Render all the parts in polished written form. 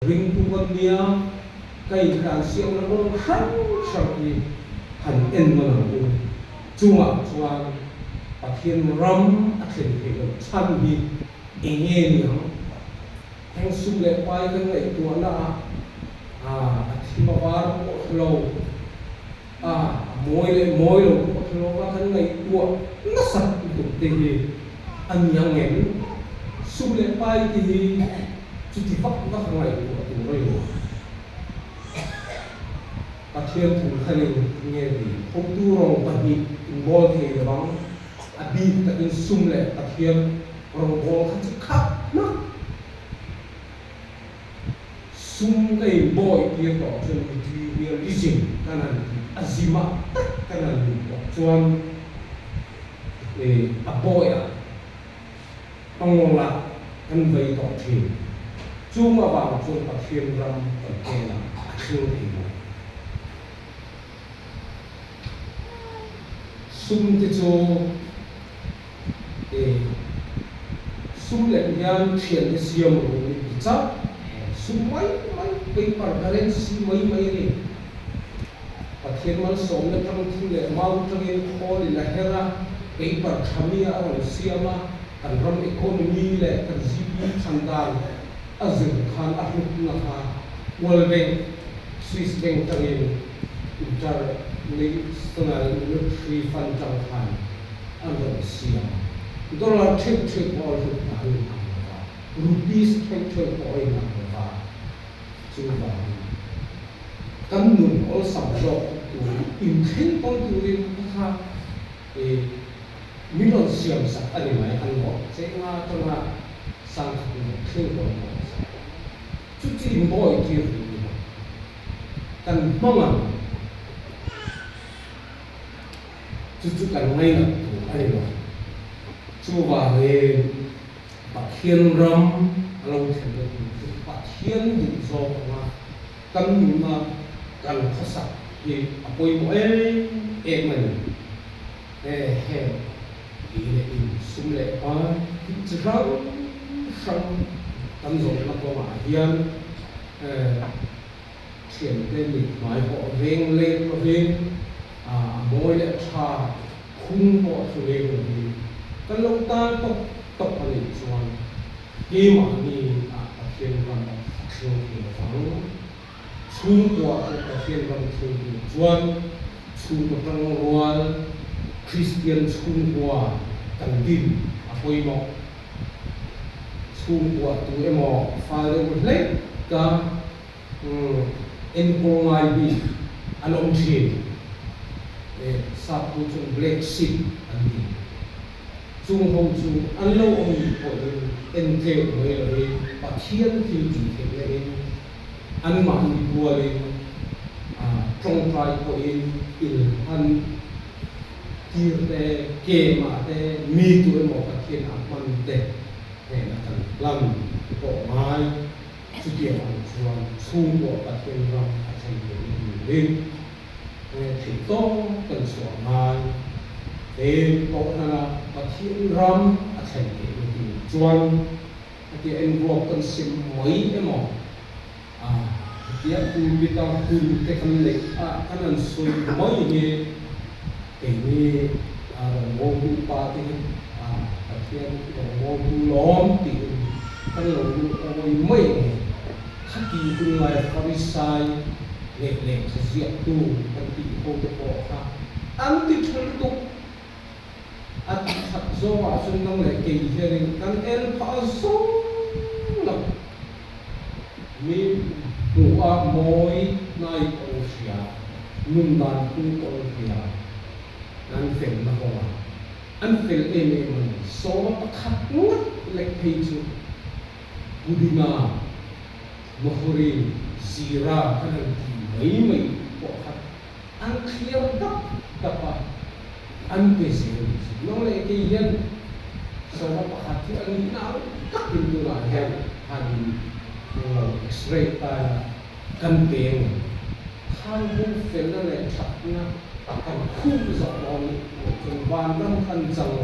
Ringtu kan nia, ka intlansiakna kawng hrang hrang hi han en nawn ang u. Chungah chuan Pathian ram a thlen theih loh chhan hi eng nge ni ang? Heng sum leh pai kan ngaihtuahna ah a thim a var pawh hre lo, a mawi leh mawi lo pawh hre lo va kan ngaihtuah nasat lutuk te hi a ni ang em? Sum leh pai te hi chuti vak vak a ngaihtuah tur a ni lo. Pathian thu khanin nge ti? Hotu rawng pahnih inbawl thei lo vang, a bik takin sum leh Pathian rawngbâwl kha chu khap hmak. Sum ka inbawi tir tawh chuan materialism kan han tih a zimah tak kan han luh tawh chuan a bawiah pangawlah kan vei tawh thin. Chung avang chuan Pathian ram kan hnenah a thleng thei lo. Sum te chu E, sum leh hian thiante siam ru min ti chauh. Sum mai mai, paper currency mai mai a ni. Pathian malsawmna tang thu leh mau tangin khawl in a her a, paper tha mi a rawn siam a, kan ram economy leh kan GDP than dan a zir khan a hlutna kha World Bank, Swiss Bank tangin International Monetary Fund tang khan an rawn siam. Dollar theuh theuh pawh a hlut a in ang lo va, rupees theuh theuh pawh a in ang lo va, chuvangin kan nun awlsam zawk turin inthleng tawn turin a kha i min rawn siam sak a ni mai, an rawh chenga atanga sangkhat in rawn thleng tawn pawh a sak. Chu chu inbawi tir duh ni lo. Kan hmang ang. Chu chu kan ngainat tur a ni lo. Chuvangin Pathian ram a lo thlen na tur chu Pathian duh zawk anga kan nuna kan khawsak hi a pawimawh em em a ni. He heng ei leh in sum leh pai tih chi hrang hrang kan zawhna kawngah hian Thiante mit hmai pawh veng leng lovin, a mawi leh tha phung pawh thu leng lovin kan lo tan tawp tawp a nih chuan keimahni ah Pathian ram a thleng thei lovang. Chhungkua pawh Pathian ram thleng tur chuan chhungkaw tangrual Kristian chhungkua kan din a pawimawh. Chhungkua tu emaw fal deuh hlek ka enkawl ngai bik an awm thin. Sap tu chuan black sheep an ti. Chung ho chu an lo awm nih pawhin en tleuh mai lovin Pathian thil tih theih lehin anmahni bualin tawngtai pawhin inhlan tir te, kemah te, mi tu emaw Pathian a hman te hnena kan plan pawh ngai. Chutiang ang chuan chhungkua Pathian ram a thlen theih na turin theih tawk kan chhuah ngai. He kohhrana Pathian ram a thlen theih na tur chuan hetia enruak kan sim mai emaw a hetia pulpit a hun te kan neih a kan han sawi mai hi keini rawngbawltu upa te hi Pathian rawngbawltu lawm tiin kan lo luh awi mai ang e. Khati hunlai Farisai leh lehkha ziaktu kan tih ho te pawh kha an ti tha lutuk. A ti that zawngah chuan nang leh kei hianin kan en phah zawng lo. Mi hmuh a mawi hnai kawng hria, nun dan phung kawng hria an felna kawngah an fel em em a ni. Sawma pakhat ngat lek phei chu Pudina, Mahuri, Zira kan han ti mai mai pawh kha an thliar dap dap a, an pe zel tih chu. Nang leh kei hian sawma pakhat hi a nihna ang takin tunah hian han in lo x-ray ta ila kan pe ang em? Khan hung felna leh thatna kan khup zawh dawn nih loh chuan vanram khan chang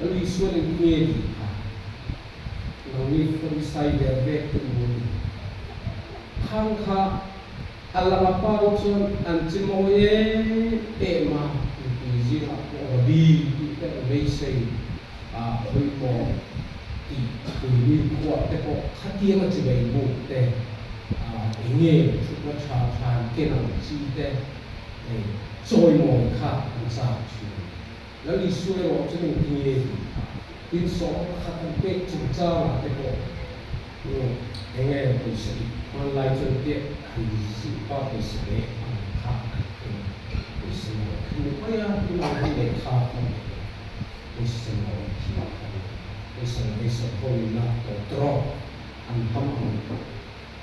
Lal Isuan engtin nge tih kha? Nangni Farisai ber vek te maw ni? Khang kha a lang a pau chuan an chi mawi em em a, mipui zingah pawh Rabbi tih te an beisei a, khawi maw tih pui mi khuah te pawh khatianga chibai buk te, eng nge thutna tha than ken ang chi te chawimawi kha an chak thin. Lal Isua erawh chuan engtin nge tih kha tin sawm pakhat an pek chungchangah te pawh eng nge pawisa dik hmanlai chuan teh han zilh pa pawisa leh ang kha an en pawisa lo kha ni mai a, tunah hian lehkha hman te pawh pawisa lo thi kha ni pawisa lo pawisa ho ina tawtrawk an ham ang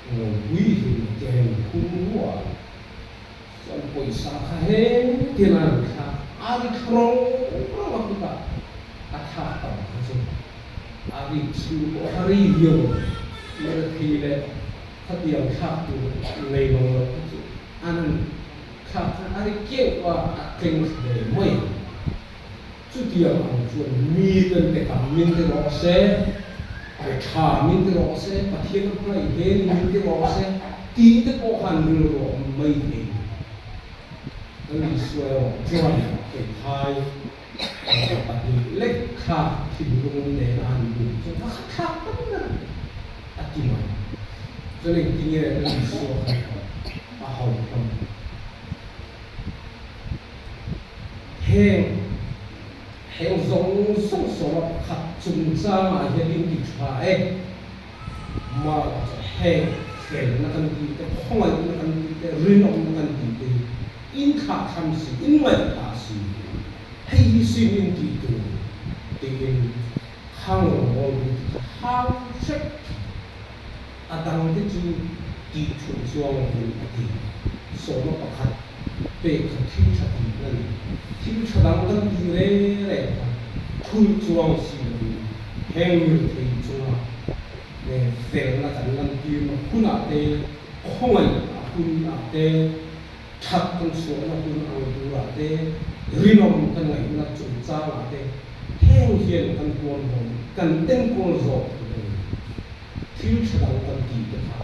ngo pui hi ken khum rual. Chuan pawisa kha he tia an thlak a ri thla rawng rawng a kutah a thlak tam kha chu a rik chhung pawh a rei viau ang. Marathi leh khatiang thlak tur nei mang lo kha chu an thlak kha a ri keuh a, a tleng thla ve mai ang. Chutiang ang chuan mi ten pe tam min ti rawh se, pe tha min ti rawh se, Pathian a hmangaih hle ni min ti rawh se tih te pawh khan rilru a awm mai thei. Kan Isua erawh chuan hmeithai 2 lek kha thinlung nena han bum chu a kha thlak tam ber a ti mai. Chuan engtinge kan Isua khan a hau hlawm? Heng heng zawng zawng sawma pakhat chungchangah hian in ti tha e. Mark chu heng felna kan tih te, khawngaihna kan tih te, rinawmna kan tih te hi in thlahthlam si, in ngaihthah si, hei hi sin in tih tur tiin khang rawngbâwl tu te kha hau hrep a dangte chu tih thulh chuang lovin a ti. Sawma pakhat pek kha thil tha tih na ni. Thil tha dang kan tih reng reng kha thulh chuang si lovin heng mirthei chunga felna kan lantirna hunah te, khawngaih a hunah te, that kan chhuahna hun ang turah te, rinawm kan ngaihna chungchangah te heng hian kan huamhlawm, kan enkawl zawk tur a ni. Thil tha dang kan tih te kha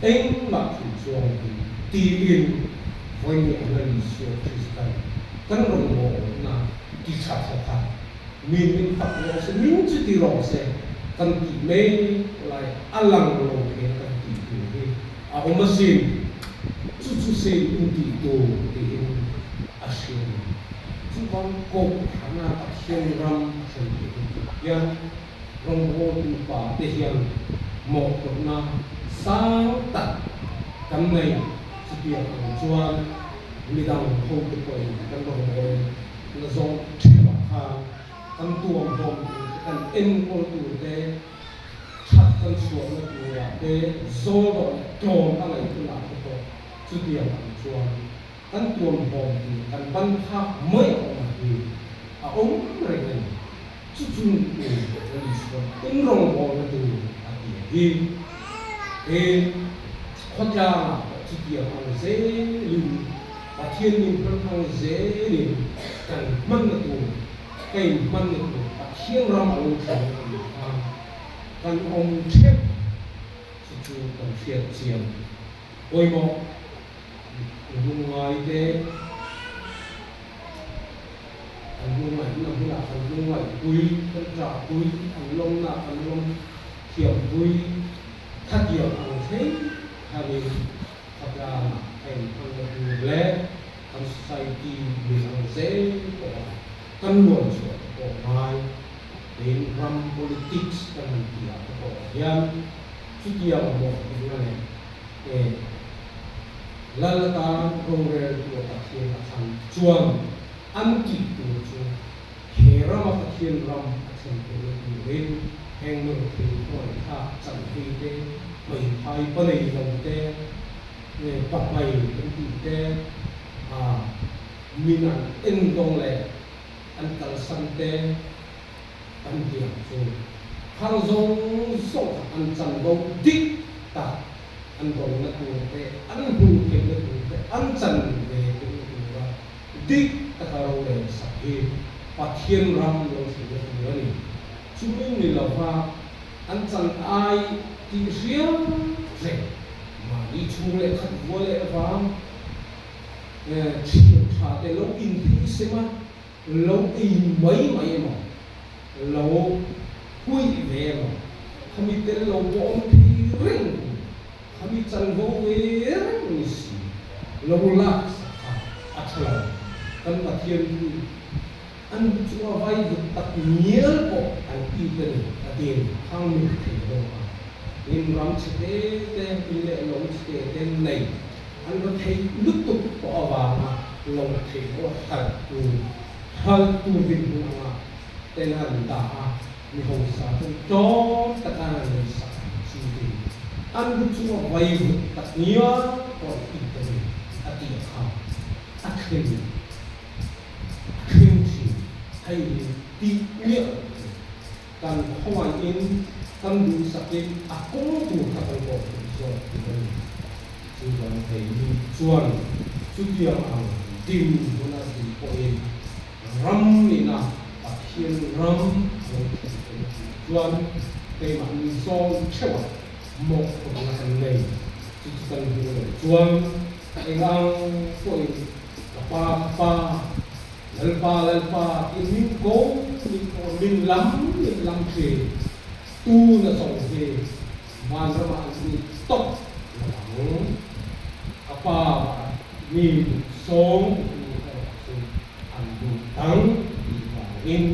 engmah thul chuang lovin tiin vawiin a Lal Isua Kristan kan rawngbawlna ti tha thawk a, min min fak rawh se, min chu ti rawh se kan tih mek lai a lang lo phena kan tih tur hi a awm asin, chu chu sin in tih tur tiin a hria a ni. Chuvang Kohhrana Pathian ram a thlen theih hun tur hian Rawngbawltu pa te hian mawhphurhna sang tak kan nei. Chutiang ang chuan midang hote pawhin kan rawngbawlna zawng theuhah khan kan tuamhlawm tur te, kan enkawl tur te, that kan chhuahna turah te, zawl dawh leh tlawm a ngaih hunah te pawh chutiang ang chuan kan tuamhlawm tur kan ban phak mai a awm hi a awm reng a ni. Chu chu tu kan Isua in rawngbawlna tur a ti a hi. He khawtlangah pawh chutiang ang zelin Pathian min hman ang zelin kan hmanna tur, ka inhmanna tur Pathian ram a lo thleng a nih khan kan awm theuh chu chu kan hriat chian pawimawh lungngai te. An lungngaihna hmunah kan lungngaihpui, kan ṭahpui, an lawmnaah kan lawm thiampui. Khatiang ang thleng khanin khawtlangah a inhmanna tur leh kan society mil ang zel pawha kan luan chhuah te pawh ngai. Tin, ram politics kan han tih ah te pawh hian chutiang mawhphurhna leh Lal atan roreltu a Pathian a thlan chuan an tih tur chu he rama Pathian ram a thlen theihna turin heng nawrthei hnuai thlak chanhei te, hmeithai pa nei lo te, pahmai kan tih te, min an endawng leh an kalsan te kan tiang chu khang zawng zawng kha an chanvo dik tak an dawnna tur te, an hmuh theihna tur te, an chan ve theihna tura dik taka rorel sak hi Pathian ram lo thlenna tur a ni. Chumi ni lova an chan ai tih hriat reng mahni chhung. Chhung leh khat vua leh vang thian tha te lo inthei sem a, lo ei mai mai emaw, lo huih ve emaw, khami tel lo pawh awm thei reng tur, khami chanvo ve reng ni si, lo lak sak kha a tha lo. Kan Pathian thu an bu chunga vai vut tak ngial pawh an it a ni a ti a ni. Khang mi thei ho kha in ram chhe te te, in leh lo chhe te te nei an ra thei lutuk tawh avanga lo theih loh a hralh tur hralh tur dinhmun anga ten a an dah a, mi hausa ten tlawm taka an lei sak ang chu tiin an bu chunga vai vut tak ngial pawh an it a ni a ti a kha a thleng. A thleng thin. Hei hi tih miah loh tur. Kan khawngaihin, kan duhsakin a kawng tur kha kan kawh hmuh zawk tur a ni. Chuvang hei mi chuan chutiang ang din huna din pawhin ram nina Pathian ram a lo thlen theih a tih chuan keimahni zawn theuhah mawhphurhna kan nei. Chu chu kan hmuh loh chuan engang pawhin Ka pa, ka pa, Lalpa, Lalpa tiin min ko, min ko, min lam, min lam thin. Tuna zawng hi vanramah an lut tawp lo ang. Ka pa mi duh sawng tu erawh chu an lut dang tih vangin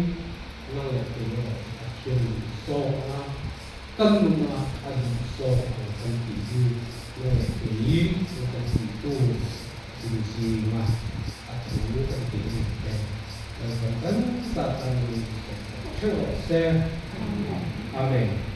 nang leh kei erawh chu Pathian duh sawng anga kan nuna a duh sawng ang kan tih hi nang leh kei chu kan tih tur. Inzinga a thu kan tih ni te Lalpan kan ta tan min thawk theuh rawh se. Amen.